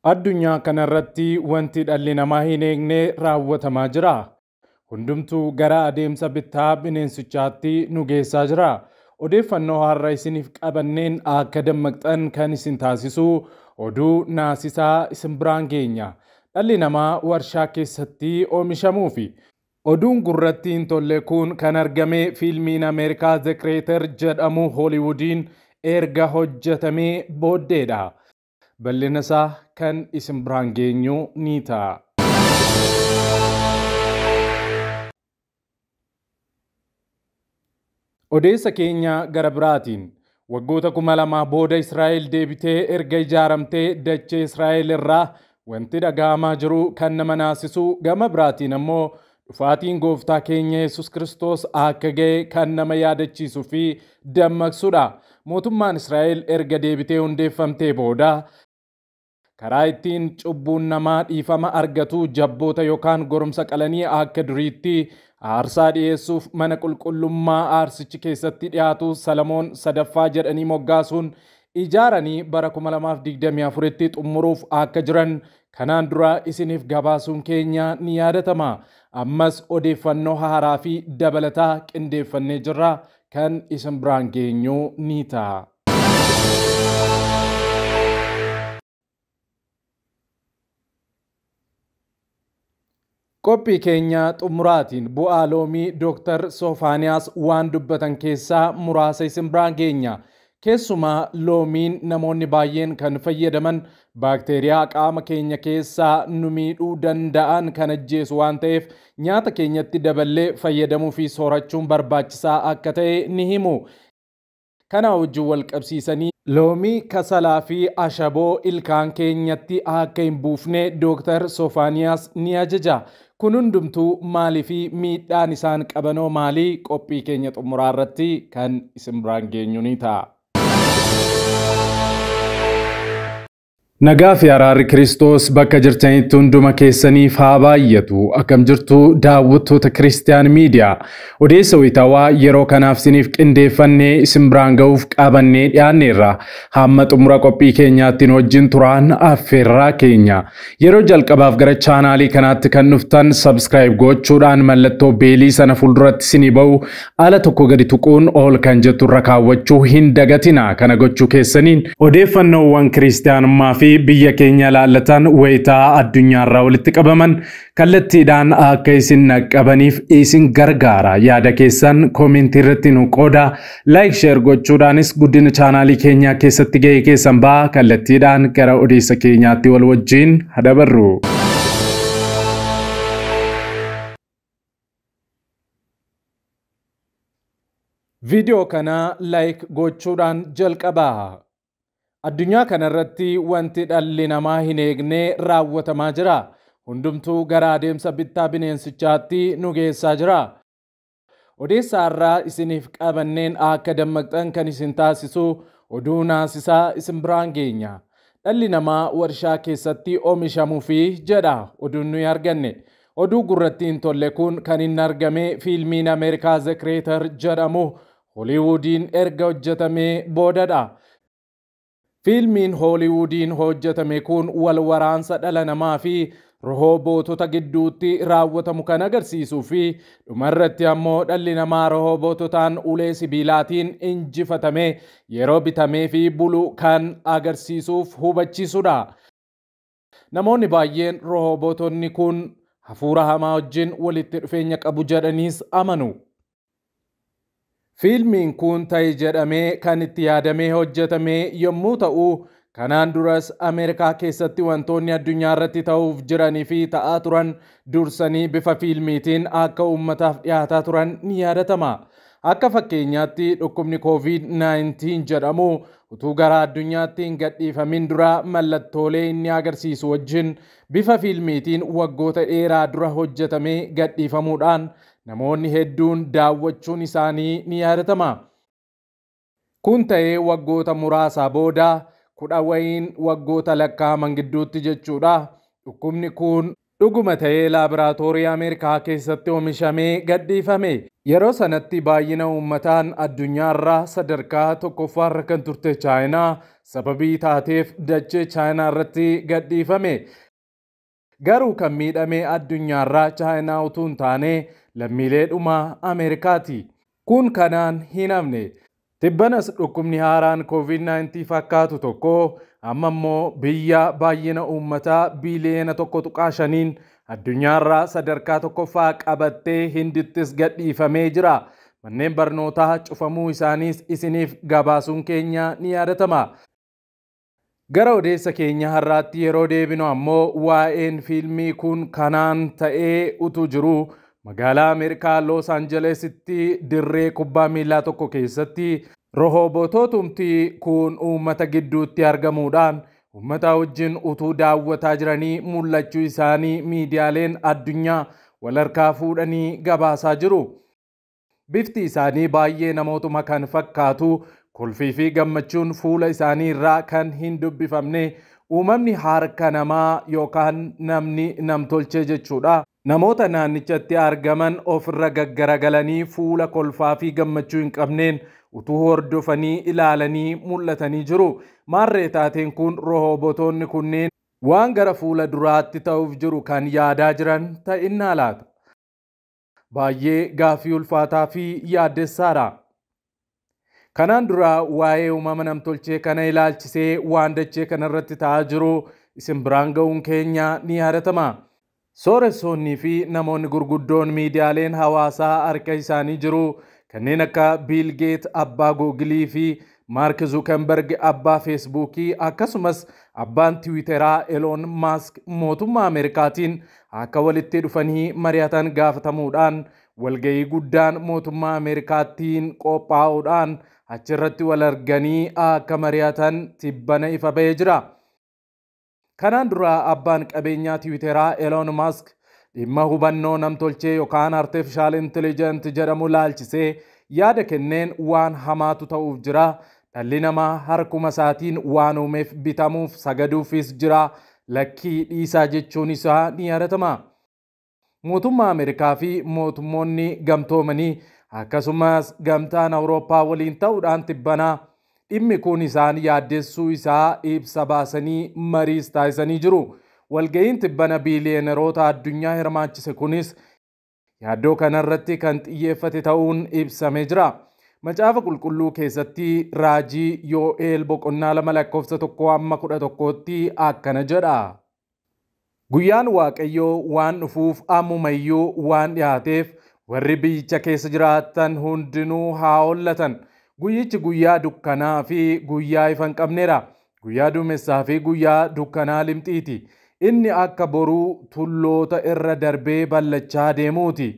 Addunyaa kanarratti wanti dhalli namaa hin eegne raawwatamaa jira. Hundumtuu gara adeemsa bittaa bineensichaatti nu geessaa jira. Odeeffannoo har'a isiniif qabanneen akka dammaqxan kan isin taasisu oduu naasisaa isin biraan geenya. Dhalli namaa warshaa keessatti oomishamuufi. Oduun gurratti hin tolle kun kan argame fiilmiin Ameerikaa The Creator jedhamu Hooliwudiin erga hojjetamee booddeedha. Bal'ina isaa kan isin biraan geenyu ni ta'a. Odeessa keenya gara biraatiin waggoota 2000 booda Israa'el deebitee erga ijaaramtee dachee Israa'el irraa wanti dhaga'amaa jiru kan nama naasisu, gama biraatiin ammoo dhufaatiin gooftaa keenya Yesus Kiristoos akka ga'e kan nama yaadachiisuu fi dammaqsudha. Mootummaan Israa'el erga deebitee hundeeffamtee booda karaa ittiin cubbuun namaa dhiifama argatu jabboota yookaan goromsa qalanii akka duriitti aarsaa dhiyeessuuf mana qulqullummaa aarsichi keessatti dhiyaatu Salamoon sadaffaa jedhanii moggaasuun ijaaranii bara 2024tti xumuruuf akka jiran kanaan dura isiniif gabaasuun keenya ni yaadatama. Ammas odeeffannoo haaraa fi dabalataa qindeeffannee jirra kan isin biraan geenyu ni ta'a. Qophii keenya xumuraatiin bu'aa loomii Dr. Soofaaniyaas waan dubbatan keessaa muraasa isin biraan geenya. Keessumaa loomiin namoonni baay'een kan fayyadaman baakteeriyaa qaama keenya keessaa nu miidhuu danda'an kan ajjeesu waan ta'eef nyaata keenyatti daballee fayyadamuu fi soorachuun barbaachisaa akka ta'e ni himu. Kana wajjin wal qabsiisanii loomii kasalaa fi ashaboo ilkaan keenyatti akka hin buufne Dr. Soofaaniyaas ni ajaja. Kun hundumtuu maalii fi miidhaan isaan qabanoo maalii qophii keenya xumuraa irratti kan isin biraan geenyu ni ta'a. Nagaa fi araarri Kiristoos bakka jirtanitti hunduma keessaniif haa baay'atu. Akkam jirtu daawwattoota Kiristiyaan Miidiyaa. Odeessa wayitaawaa yeroo kanaaf isiniif qindeeffannee isin biraan ga'uuf qabannee dhiyaanneerra. Hamma xumura qophii keenyaatti nu wajjin turaan affeerraa keenya. Yeroo jalqabaaf gara chaanaalii kanaatti kan dhuftan sabskiraayib gochuudhaan mallattoo beelii sana fuulduratti isinii ba'u ala tokko gadi tuquun ol kan jettu irra kaawwachuu hin dagatina. Kana gochuu keessaniin odeeffannoowwan kiristiyaanummaa fi biyya keenya ilaallatan wayitaa addunyaarraa walitti qabaman kallattiidhaan akka isin naqqabaniif isin gargaara. Yaada keessan koomentii irratti nu qooda. Laayik sheer gochuudhaanis guddina chaanaalii keenyaa keessatti ga'ee keessan ba'a. Kallattiidhaan gara odeessa keenyaatti wal wajjin hadabarru. Viidiyoo kana laayik gochuudhaan jalqabaa. Addunyaa kanarratti wanti dhalli namaa hin eegne raawwatamaa jira. Hundumtuu gara adeemsa bittaa bineensichaatti nu geessaa jira. Odeessa har'aa isiniif qabanneen akka dammaqxan kan isin taasisu oduu naasisaa isin biraan geenya. Dhalli namaa warshaa keessatti oomishamuufi jedha oduun nuyi arganne. Oduu gurratti hin tolle kun kan inni argame fiilmiin Ameerikaa The Creator jedhamu Hooliwudiin erga hojjetamee boodadha. Fiilmiin Hooliwudiin hojjetame kun wal waraansa dhala namaa fi rohoobootota gidduutti raawwatamu kan agarsiisuu fi dhumarratti ammoo dhalli namaa rohoboototaan ulee sibiilaatiin injifatame yeroo bitamee fi bulu kan agarsiisuuf hubachiisudha. Namoonni baay'een rohobootonni kun hafuura hamaa wajjin walitti dhufeenya qabu jedhaniis amanu. Fiilmiin kun ta'e jedhamee kan itti yaadamee hojjetame yommuu ta'u, kanaan duras Ameerikaa keessatti wantoonni addunyaa irratti ta'uuf jiranii fi ta'aa turan dursanii bifa fiilmiitiin akka uummataaf dhiyaataa turan ni yaadatama. Akka fakkeenyaatti dhukkubni COVID-19 jedhamu utuu gara addunyaatti hin gadhiifamin dura mallattoolee inni agarsiisu wajjin bifa fiilmiitiin waggoota dheeraa dura hojjetamee gadhiifamuudhaan namoonni hedduun daawwachuun isaanii ni yaadatama. Kun ta'ee waggoota muraasaa booda 10 wayiin waggoota lakkaa'aman gidduutti jechuudha. Dhukkubni kun dhuguma ta'ee laaboraatoorii Ameerikaa keessatti oomishamee gadhiifame. Yeroo sanatti baay'ina uummataan addunyaarraa sadarkaa tokkoffaarra kan turte Chaayinaa sababii taateef dachee Chaayinaa irratti gadhiifame. Garuu kan miidhame addunyaarraa Chaayinaa utuu hin taane lammiilee dhumaa Ameerikaati. Kun kanaan hin hafne. Tibbanas dhukkubni haaraan COVID-19 fakkaatu tokko amma immoo biyya baay'ina uummataa biiliyoona 1.5 addunyaarraa sadarkaa tokkoffaa qabattee Hindittis gadhiifamee jira. Manneen barnootaa cufamuu isaaniis isiniif gabaasuun keenya ni yaadatama. Gara odeessa keenya har'aatti yeroo deebinu ammoo waa'een fiilmii kun kanaan ta'ee utuu jiru magaalaa Ameerikaa Los Angelesitti dirree kubbaa miilaa tokko keessatti rohobotootumti kun uummata gidduutti argamuudhaan uummata wajjin utuu daawwataa jiranii mul'achuu isaanii miidiyaaleen addunyaa wal harkaa fuudhanii gabaasaa jiru. Bifti isaanii baay'ee namootuma kan fakkaatu, kolfii fi gammachuun fuula isaanii irraa kan hin dubbifamne, uumamni harka namaa yookaan namni namtolchee jechuudha. Namoota naannichatti argaman ofirra gaggaragalanii fuula kolfaa fi gammachuu hin qabneen utuu hordofanii ilaalanii mul'atanii jiru. Maarree taateen kun rohoobotoonni kunneen waan gara fuula duraatti ta'uuf jiru kan yaadaa jiran ta'innaa laata? Baay'ee gaaffii ulfaataa fi yaaddessaadha. Kanaan dura waa'ee uumama namtolchee kana ilaalchisee waan dachee kanarratti ta'aa jiru isin biraan ga'uun keenya ni yaadatama. Sooressoonnii fi namoonni gurguddoon miidiyaaleen hawaasaa harka isaanii jiru kanneen akka Biil Geet abbaa Googilii fi Maark Zuukenberg abbaa Feesbuukii akkasumas abbaan Tiwiiteraa Eloon Maask mootummaa Ameerikaatiin akka walitti dhufanii mari'atan gaafatamuudhaan walga'ii guddaan mootummaa Ameerikaatiin qophaa'uudhaan achirratti wal arganii akka mari'atan tibbana ifa ba'ee jira. Kanaan dura abbaan qabeenyaa Tiwiiteraa Eloon Maask dhimma hubannoo namtolchee yookaan artificial intelligence jedhamu laalchisee yaada kenneen waan hamaatu ta'uuf jira. Dhalli namaa harkuma isaatiin waan uumeef bitamuuf sagaduufis jira. Lakkii dhiisaa jechuun isaa ni yaadatama. Mootummaa Ameerikaa fi mootummoonni gamtoomanii akkasumas gamtaan Awurooppaa waliin ta'uudhaan tibbanaa dhimmi kun isaan yaaddessuu isaa ibsa baasanii mariis taasisanii jiru. Walga'iin tibbana biiliyooneroota addunyaa hirmaachise kunis yaaddoo kanarratti kan xiyyeeffate ta'uun ibsamee jira. Macaafa qulqulluu keessatti raajii Yoo'eel boqonnaa 2 lakkoofsa 1 amma 11tti akkana jedha. Guyyaan Waaqayyoo waan dhufuuf ammumayyuu waan dhiyaateef warri biyyicha keessa jiraatan hundinuu haa hollatan. Guyyichi guyyaa dukkanaa fi guyyaa ifa hin qabneedha. Guyyaa duumessaa fi guyyaa dukkanaa limxiiti. Inni akka boruu tulloota irra darbee ballachaa deemuuti.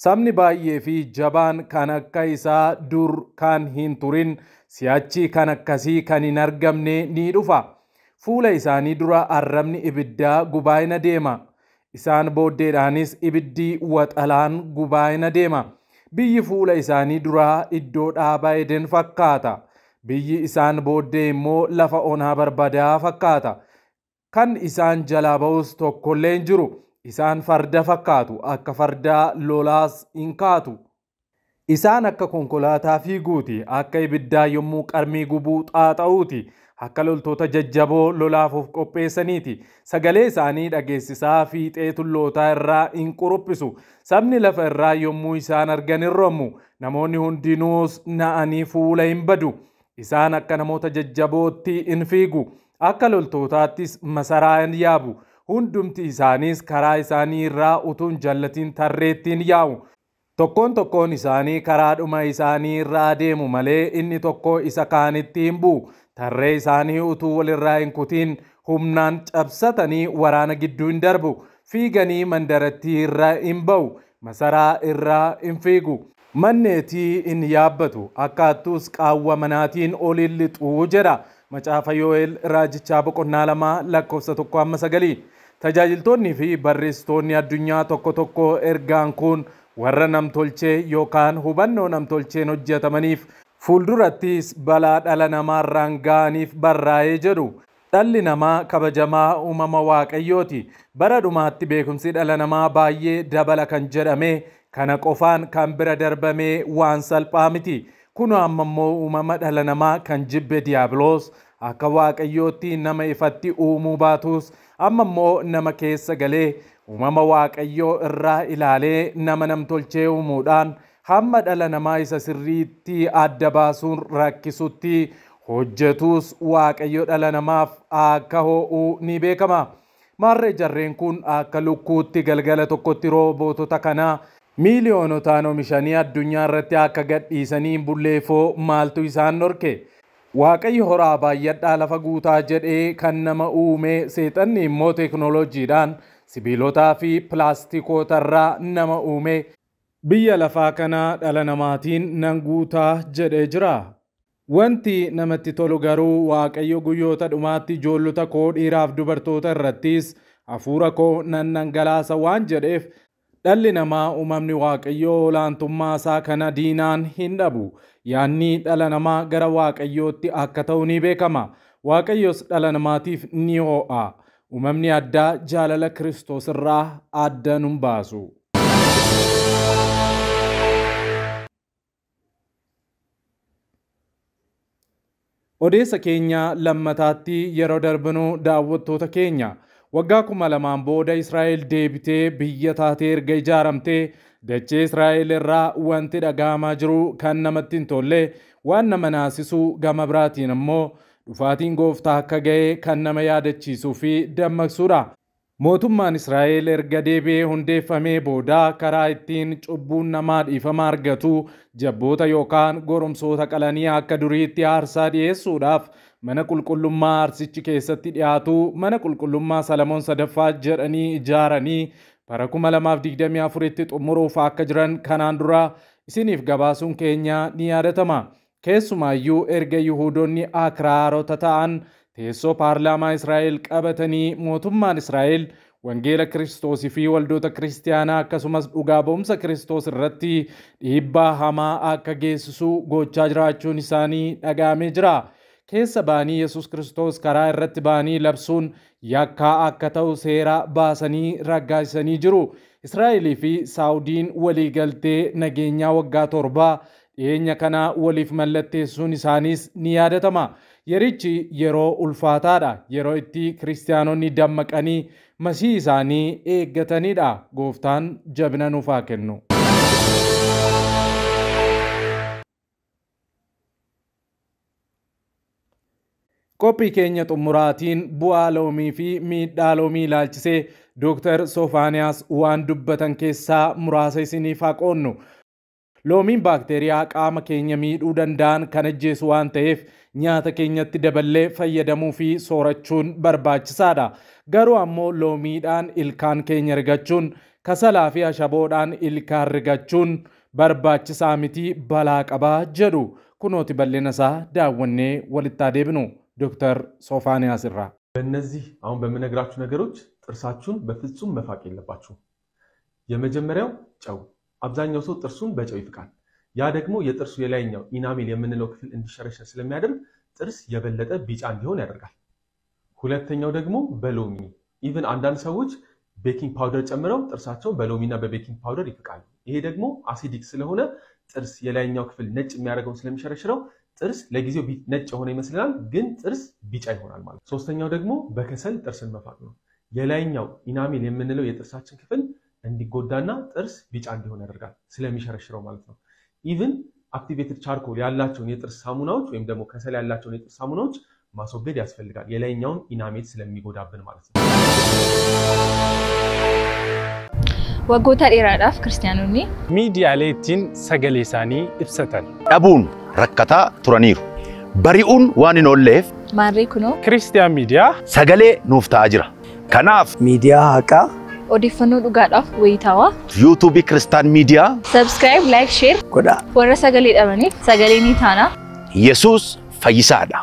Sabni baay'ee fi jabaan kan akka isaa dur kan hin turin si'achi kan akkasii kan hin argamne ni dhufa. Fuula isaanii dura arrabni ibiddaa gubaa hin adeema. Isaan booddeedhaanis ibiddi waxalaan gubaa hin adeema. Biyyi fuula isaanii duraa iddoo dhaabaa Eden fakkaata. Biyyi isaan booddee immoo lafa onaa barbadaa fakkaata. Kan isaan jalaa ba'us tokkollee hin jiru. Isaan farda fakkaatu, akka fardaa lolaas hin kaatu. Isaan akka konkolaataa fiiguuti, akka ibiddaa yommuu qarmii gubuu xaaxa'uuti, akka loltoota jajjaboo lolaaf of qopheessaniiti. Sagalee isaanii dhageessisaa fiixee tullootaa irraa hin quruphisu. Sabni lafa irraa yommuu isaan argan hin rommu. Namoonni hundinuus na'anii fuula hin badu. Isaan akka namoota jajjabootti hin fiigu. Akka loltootaattis masaraa hin yaabu. Hundumti isaaniis karaa isaanii irraa utuu hin jallatin tarreetti hin yaa'u. Tokkoon tokkoon isaanii karaa dhuma isaanii irra adeemu malee inni tokko isa kaanitti hin bu'u. Tarree isaanii utuu walirraa hin kutin humnaan cabsatanii waraana gidduu hin darbu. Fiiganii mandarattii irra hin ba'u. Masaraa irraa hin fiigu. Manneetii hin yaabbatu. Akkaattus qaawwa manaatiin ol hin lixu jedha. Macaafa Yoo'eel raajichaa boqonnaa 2 lakkoofsa 1 amma 9. Tajaajiltoonni fi barreessitoonni addunyaa tokko tokko ergaan kun warra namtolchee yookaan hubannoo namtolcheen hojjetamaniif fuuldurattis balaa dhala namaarraan ga'aniif barraa'ee jedhu. Dhalli namaa kabajamaa uumama Waaqayyooti. Bara dhumaatti beekumsi dhala namaa baay'ee dabala kan jedhame kana qofaan kan bira darbame waan salphaa miti. Kun amma immoo uumama dhala namaa kan jibbe Diiyaabiloos akka Waaqayyootti nama ifatti uumuu baatus amma immoo nama keessa galee uumama Waaqayyoo irraa ilaalee nama namtolchee uumuudhaan hamma dhala namaa isa sirriitti adda baasuun rakkisutti hojjetus Waaqayyo dhala namaaf akka ho'u ni beekama. Maarree jarreen kun akka lukkuutti galgala tokkotti roobootota kana miiliyoonotaan oomishanii addunyaa irratti akka gadhiisanii hin bulleefoo maaltu isaan dhorke? Waaqayyo horaa baay'adhaa lafa guutaa jedhee kan nama uume seexanni immoo teeknooloojiidhaan sibiilotaa fi pilaastikoota irraa nama uume biyya lafaa kana dhala namaatiin nan guutaa jedhee jira. Wanti namatti tolu garuu Waaqayyo guyyoota dhumaatti ijoollota koo dhiiraaf dubartoota irrattis hafuura koo nan dhangalaasa waan jedheef dhalli namaa uumamni Waaqayyoo olaantummaa isaa kana diinaan hin dhabu. Yaanni dhala namaa gara Waaqayyootti akka ta'u ni beekama. Waaqayyos dhala namaatiif ni ho'a. Uumamni addaa jaalala Kiristoos irraa adda nun baasu. Odeessa keenya lammataatti yeroo darbinu daawwattoota keenya waggaa 2000 booda Israa'el deebitee biyya taatee erga ijaaramtee dachee Israa'el irraa wanti dhaga'amaa jiru kan namatti hin tolle waan nama naasisu gama biraatiin immoo dhufaatiin gooftaa akka ga'e kan nama yaadachiisuu fi dammaqsuudha. Mootummaan Israa'el erga deebi'ee hundeeffamee booda karaa ittiin cubbuun namaa dhiifama argatu jabboota yookaan goromsoota qalanii akka duriitti aarsaa dhiyeessuudhaaf mana qulqullummaa aarsichi keessatti dhiyaatu mana qulqullummaa Salamoon sadaffaa jedhanii ijaaranii bara 2024tti xumuruuf akka jiran kanaan dura isiniif gabaasuun keenya ni yaadatama. Keessumaayyuu erga Yihuudoonni akraarota ta'an teessoo paarlaamaa Israa'el qabatanii mootummaan Israa'el wangeela Kiristoosii fi waldoota kiristiyaanaa akkasumas dhugaa ba'umsa Kiristoos irratti dhiibbaa hamaa akka geessisu gochaa jiraachuun isaanii dhaga'amee jira. Keessa ba'anii Yesuus Kiristoos karaa irratti ba'anii labsuun yakkaa akka ta'u seera baasanii raggaasisanii jiru. Israa'elii fi Saawudiin waliigaltee nageenyaa waggaa 7 dhiyeenya kana waliif mallatteessuun isaaniis ni yaadatama. Yerichi yeroo ulfaataadha. Yeroo itti kiristiyaanonni dammaqanii masii isaanii eeggatanidha. Gooftaan jabina nuuf haa kennu. Qophii keenya xumuraatiin bu'aa loomii fi miidhaa loomii ilaalchisee Dooktar Soofaaniyaas waan dubbatan keessaa muraasa isiniif haa qoonnu. Loomiin baakteeriyaa qaama keenya miidhuu danda'an kan ajjeesu waan ta'eef nyaata keenyatti daballee fayyadamuu fi soorachuun barbaachisaadha. Garuu ammoo loomiidhaan ilkaan keenya rigachuun, kasalaa fi ashaboodhaan ilkaan rigachuun barbaachisaa miti balaa qabaa jedhu. Kunooti bal'ina isaa daawwannee walitti adeemnu Dooktar Soofaaniyaas irraa. በእነዚህ አሁን በምነግራችሁ ነገሮች ጥርሳችሁን በፍጹም መፋቅ የለባችሁም። የመጀመሪያው ጨው። አብዛኛው ሰው ጥርሱን በጨው ይፍቃል። ያ ደግሞ የጥርሱ የላይኛው ኢናሜል የምንለው ክፍል እንዲሸረሸር ስለሚያደርግ ጥርስ የበለጠ ቢጫ እንዲሆን ያደርጋል። ሁለተኛው ደግሞ በሎሚ። ኢቭን አንዳንድ ሰዎች ቤኪንግ ፓውደር ጨምረው ጥርሳቸውን በሎሚና በቤኪንግ ፓውደር ይፍቃሉ። ይሄ ደግሞ አሲዲክ ስለሆነ ጥርስ የላይኛው ክፍል ነጭ የሚያደርገውን ስለሚሸረሽረው ጥርስ ለጊዜው ነጭ የሆነ ይመስለናል፣ ግን ጥርስ ቢጫ ይሆናል ማለት ነው። ሶስተኛው ደግሞ በከሰል ጥርስን መፋቅ ነው። የላይኛው ኢናሜል የምንለው የጥርሳችን ክፍል እንዲጎዳና ጥርስ ቢጫ እንዲሆን ያደርጋል ስለሚሸረሽረው ማለት ነው። ኢቭን አክቲቬትድ ቻርኮል ያላቸውን የጥርስ ሳሙናዎች ወይም ደግሞ ከሰል ያላቸውን የጥርስ ሳሙናዎች ማስወገድ ያስፈልጋል፣ የላይኛውን ኢናሜል ስለሚጎዳብን ማለት ነው። Waggoota dheeraadhaaf kiristaanonni miidiyaalee ittiin sagalee isaanii ibsatan dhabuun rakkataa turaniiru. Bari'uun waan hin oolleef maarree kunoo Kiristiyaan miidiyaa sagalee nuuf ta'aa jira. Kanaaf miidiyaa haqaa odeeffannoo dhugaadhaaf wayitaawaa yuutuubii Kiristaan miidiyaa sabskiraayib, laayik, sheer godhaa. warra sagalee dhabaniif sagalee ni taana. Yesuus fayyisaadha.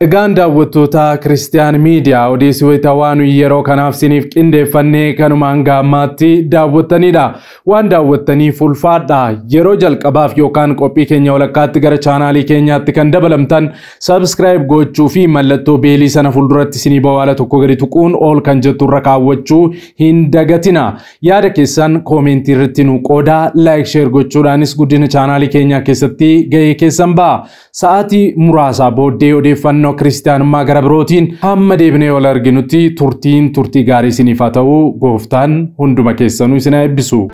Egaan daawwattoota Kiristiyaan Miidiyaa, odeessi wayitaawaa nuyi yeroo kanaaf siniif qindeeffannee kanumaan gaammaatti daawwattanidha. Waan daawwattaniif ulfaadha. Yeroo jalqabaaf yookaan qophii keenya walakkaatti gara chaanaalii keenyaatti kan dabalamtan, subscribe gochuu fi mallattoo beelii sana fuulduratti sinii bawaala tokko gadi tuquun ol kan jettu irra kaawwachuu hin dagatina. Yaada keessan koomentii irratti nu qoodaa, like, share gochuudhaanis guddina chaanaalii keenyaa keessatti gahee keessan ba'a. Sa'aatii muraasaa booddee odeeffannoo kiristaanummaa gara birootiin hamma deebinee wal arginutti turtiin turtii gaarii isiniif haa ta'u. Gooftaan hunduma keessanuu isin haa eebbisu.